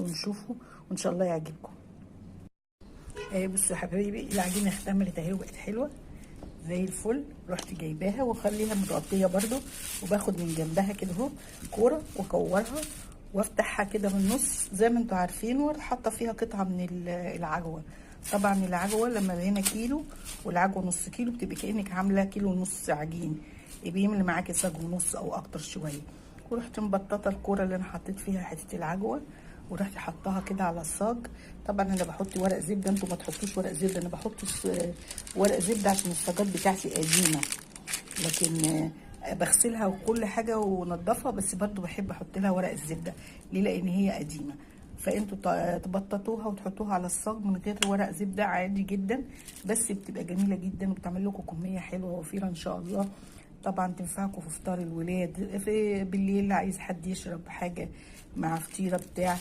ونشوفه وان شاء الله يعجبكم. بصوا يا حبايبي، العجينة اختمرت اهي وبقت حلوة زي الفل. رحت جايباها واخليها متغطيه برده، وباخد من جنبها كده اهو كورة واكورها وافتحها كده من النص زي ما انتوا عارفين، واروح حاطه فيها قطعه من العجوه. طبعا العجوه لما هنا كيلو والعجوه نص كيلو، بتبقى كانك عامله كيلو ونص عجين، بيملي معاكي صاج ونص او اكتر شوية. ورحت مبططه الكورة اللي انا حطيت فيها حتة العجوه، ورحت حطاها كده على الصاج. طبعا انا بحط ورق زبدة، انتوا ما تحطوش ورق زبدة، انا بحط ورق زبدة عشان الصاجات بتاعتي قديمة، لكن بغسلها وكل حاجة ونضفها، بس برضو بحب احط لها ورق الزبدة. ليه؟ لان هي قديمة. فانتوا تبططوها وتحطوها على الصاج من غير ورق زبدة عادي جدا، بس بتبقى جميلة جدا وبتعمل لكم كمية حلوة وفيرة ان شاء الله. طبعا تنفعكم في فطار الولاد، في بالليل عايز حد يشرب حاجة مع فطيره بتاع.